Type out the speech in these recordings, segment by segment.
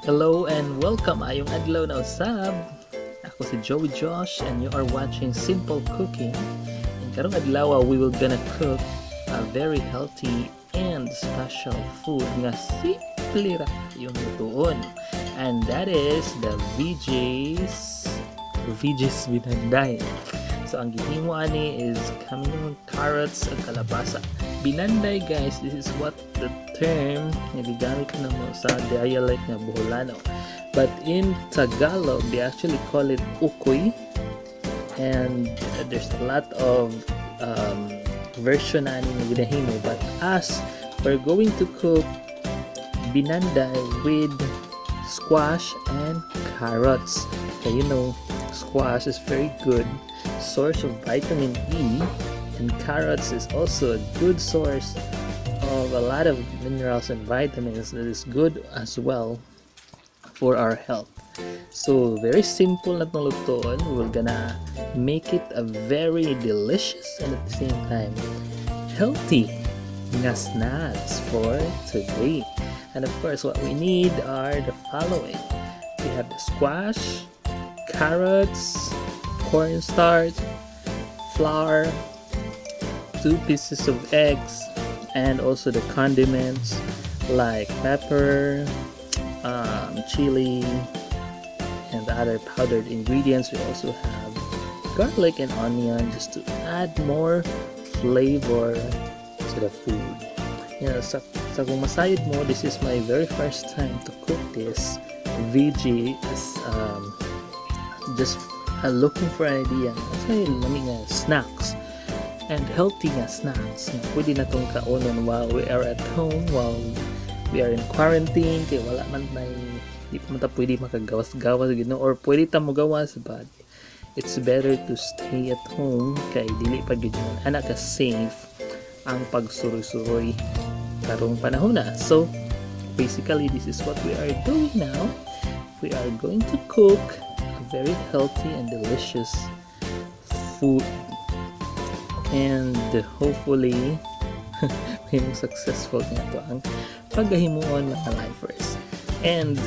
Hello and welcome, ayong adlaw na usab. Ako si Joey Josh and you are watching Simple Cooking. And karong adlaw, we will gonna cook a very healthy and special food nga simple ra yung lutuon. And that is the VJ's Binanday. So ang gihimo ani is kaming carrots at kalabasa. Binanday, guys, this is what the term nga gigamit namo sa dialect nga Boholano. But in Tagalog, they actually call it ukoy. And there's a lot of version na ani nga ginahimo. But us, we're going to cook binanday with squash and carrots. Okay, squash is very good source of vitamin E, and carrots is also a good source of a lot of minerals and vitamins that is good as well for our health. So very simple na itong lutuon. We're gonna make it a very delicious and at the same time healthy nga snacks for today. And of course, what we need are the following. We have the squash, carrots, cornstarch, flour, two pieces of eggs, and also the condiments like pepper, chili, and other powdered ingredients. We also have garlic and onion just to add more flavor to the food. Sa kung masayod mo, this is my very first time to cook this. VG is just looking for an idea. Kasi lami nga snacks and healthy nga snacks nga pwede na tong kaonon while we are at home, while we are in quarantine, kay wala man may di pa man ta pwede makagawas-gawas gid, no? Or pwede ta mo gawas, but it's better to stay at home kay dili pa gid man ana ka safe ang pagsuroy-suroy karong panahon na. So basically, this is what we are doing now. We are going to cook a very healthy and delicious food and hopefully mahimong successful nga to ang paghimuon, mga lifers. And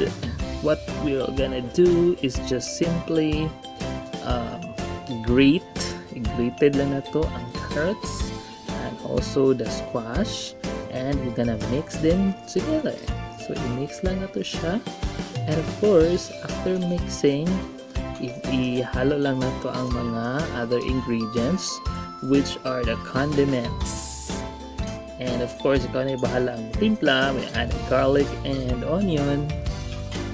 what we're gonna do is just simply grate grated lang na to ang carrots and also the squash, and we're gonna mix them together. So i-mix lang na to siya, and of course, after mixing, ihalo lang na to ang mga other ingredients, which are the condiments. And of course, ikaw na bahala ang timpla. May add garlic and onion,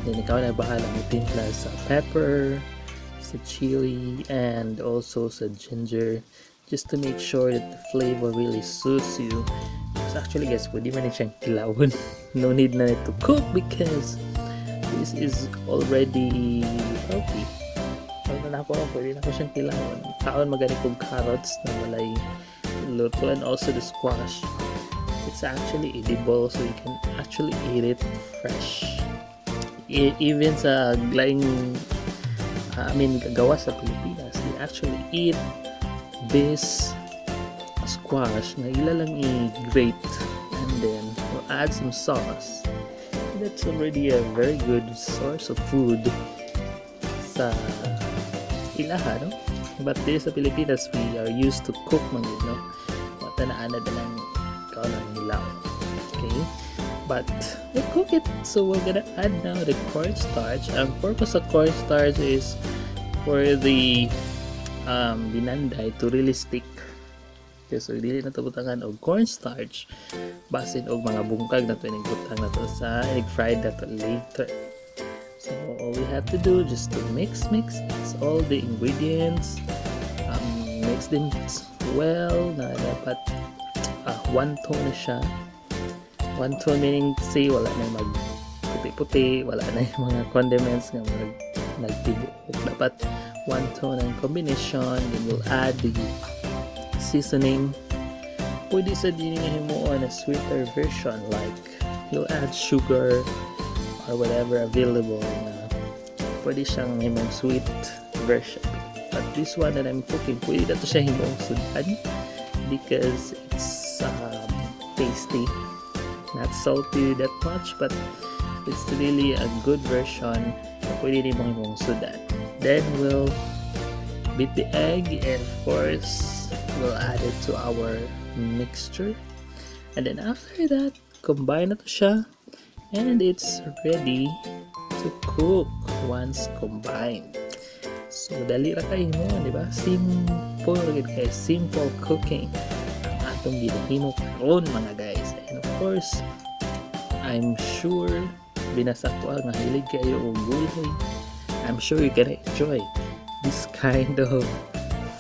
then ikaw na bahala ang timpla sa pepper, sa chili, and also sa ginger, just to make sure that the flavor really suits you. So actually, guys, pwede man siyang kilawon. No need na to cook because this is already healthy. Ano na ako, pwede na ko siyang kilawon. Kaon magani kog carrots na walay luto, and also the squash. It's actually edible, so you can actually eat it fresh. Even sa laing, I mean, gawas sa Pilipinas, they actually eat this squash na ila lang i-grate and then we'll add some sauce. That's already a very good source of food sa ilaha, no? But dito sa Pilipinas, we are used to cook man yun, no? Wata na ana lang kaon ang hilaw. Okay? But we cook it. So we're gonna add now the cornstarch. Ang purpose of cornstarch is for the binanday to really stick. Okay, so dili na to butangan og cornstarch. Basin og mga bungkag na to inig butang na to sa inig fried na to later. So all we have to do just to mix, mix, mix all the ingredients. Mix them well na dapat one tone na siya. One tone meaning say wala na mag puti-puti, wala na yung mga condiments nga mag nagtibuok. Dapat one tone ang combination. Then we'll add the seasoning. Pwede sa din nga himuon a sweeter version, like you'll add sugar or whatever available na pwede siyang himong sweet version. But this one that I'm cooking, pwede na to siya himong sudan because it's tasty. Not salty that much, but It's really a good version na pwede nimo imong sudan. Then we'll beat the egg and, of course, we'll add it to our mixture. And then after that, combine na to siya and it's ready to cook once combined. So dali ra kaayo mo, di ba? Simple ra gid kay, simple cooking ang atong ginahimo karon, mga guys. And of course, I'm sure binasa ko nga hilig kayo og gulay. I'm sure you can enjoy this kind of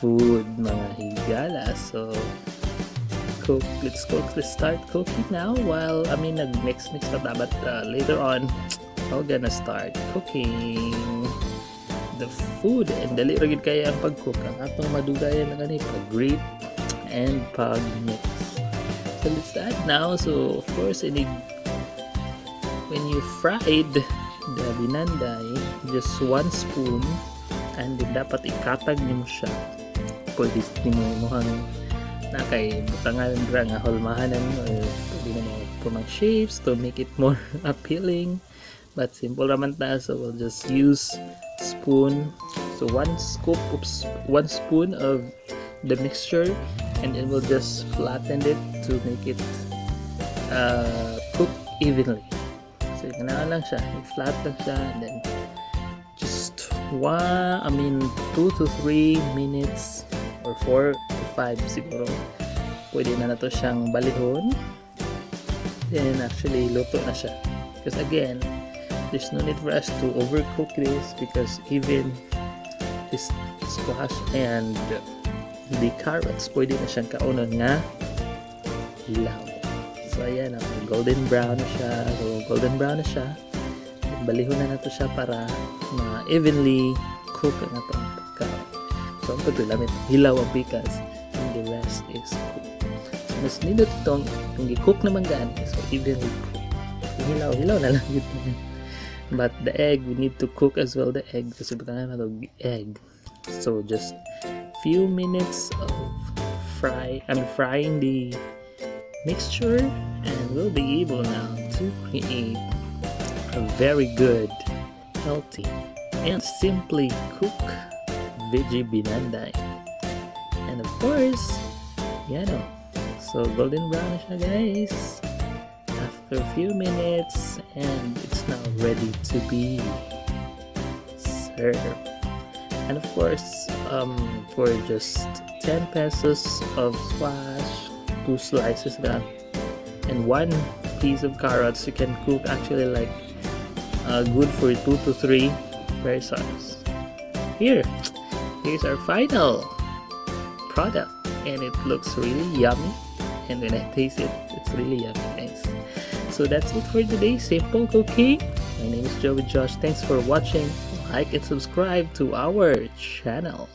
food, mga higala. So cook, let's cook, let's start cooking now while, I mean, nag-mix mix pa ta, but later on we're gonna start cooking the food. And dali ra gid kaya ang pag-cook. Ang atong madugayan na kani pag-grate and pag-mix. So let's start now. So of course, inig when you fried the binanday, just one spoon and then dapat ikatag nimo siya. Pwede nimo imuhang na kay butangan ra nga hulmahanan or pwede na mo pumang shapes to make it more appealing, but simple raman ta, so we'll just use spoon. So one scoop of one spoon of the mixture and then we'll just flatten it to make it cook evenly. So ganaan lang siya, i-flat lang siya and then just one, I mean, 2 to 3 minutes or 4 to 5 siguro, pwede na nato siyang balihon. Then actually luto na siya because, again, there's no need for us to overcook this because even this squash and the carrots, pwede na siyang kaunon nga hilaw. So ayan, oh, golden brown na siya. So golden brown na siya, balihon na nato siya para ma-evenly cook ang atong pagkaon. So ang pagtulamit, hilaw ang pikas and the rest is cooked. So mas nindot itong itong gi-cook naman gani, so evenly cooked. Yung hilaw, hilaw na lang yun. But the egg, we need to cook as well the egg kasi butangan na egg. So just few minutes of fry, I mean, frying the mixture and we'll be able now to create a very good, healthy, and simply cook veggie binanday. And of course, yan o. So golden brown na siya, guys. After a few minutes, and it's now ready to be served. And of course, for just 10 pesos of squash, two slices na, and one piece of carrots, you can cook actually like good for two to three persons. Here's our final product, and it looks really yummy. And when I taste it, it's really yummy, guys. So that's it for today. Simple cooking. My name is Joey Josh. Thanks for watching. Like and subscribe to our channel.